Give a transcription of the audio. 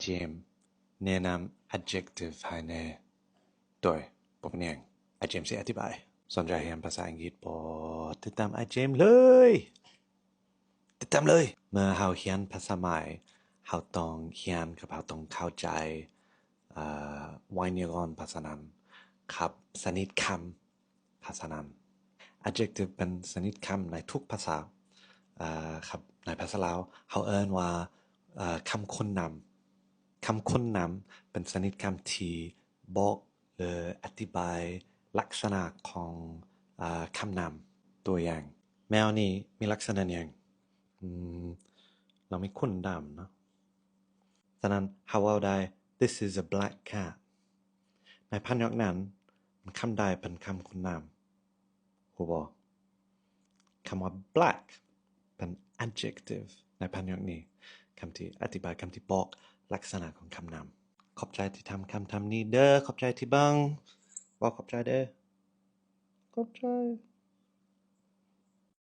James ແນະນຳ adjective ໃຫ້ແດ່. ໂດຍ ບໍ່ເປັນຫຍັງ, ອ້າຍ James ຊິອະທິບາຍ. ສົນໃຈຮຽນພາສາອັງກິດບໍ່? ຕິດຕາມອ້າຍ James ເລີຍ, ຕິດຕາມເລີຍ. ເມື່ອເຮົາຮຽນພາສາໝາຍ, ເຮົາຕ້ອງຮຽນກັບເຮົາຕ້ອງເຂົ້າໃຈ ເອີ ໄວຍາກອນພາສານຳ ກັບຊະນິດຄຳພາສານຳ. adjective ເປັນຊະນິດຄຳໃນທຸກພາສາ. ເອີ ໃນພາສາລາວເຮົາເອີ້ນວ່າ ເອີ ຄຳຄຸນນຳ. ຄຳຄຸນນຳເປັນຊະນິດຄຳທີ່ບອກ ຫຼື ອະທິບາຍລັກສະນະຂອງ ເອີ ຄຳນຳ. ຕົວຢ່າງ, ແມວນີ້ມີລັກສະນະຫຍັງ? ອືມ ລາວມີຂົນດຳເນາະ. ສະນັ້ນເຮົາເວົ້າໄດ້ This is a black cat. ໃນພະຍາກນັ້ນ ຄຳໃດເປັນຄຳຄຸນນຳ? ຮູ້ບໍ່? ຄຳວ່າ black ເປັນ adjective ໃນພະຍາກນີ້, ຄຳທີ່ອະທິບາຍ, ຄຳທີ່ບອກລັກສະນະຂອງຄຳນຳ. ຂອບໃຈທີ່ທຳຄຳຖາມນີ້ເດີ, ຂອບໃຈທີ່ເບິ່ງ, ເວົ້າຂອບໃຈເດີ, ຂອບໃຈ.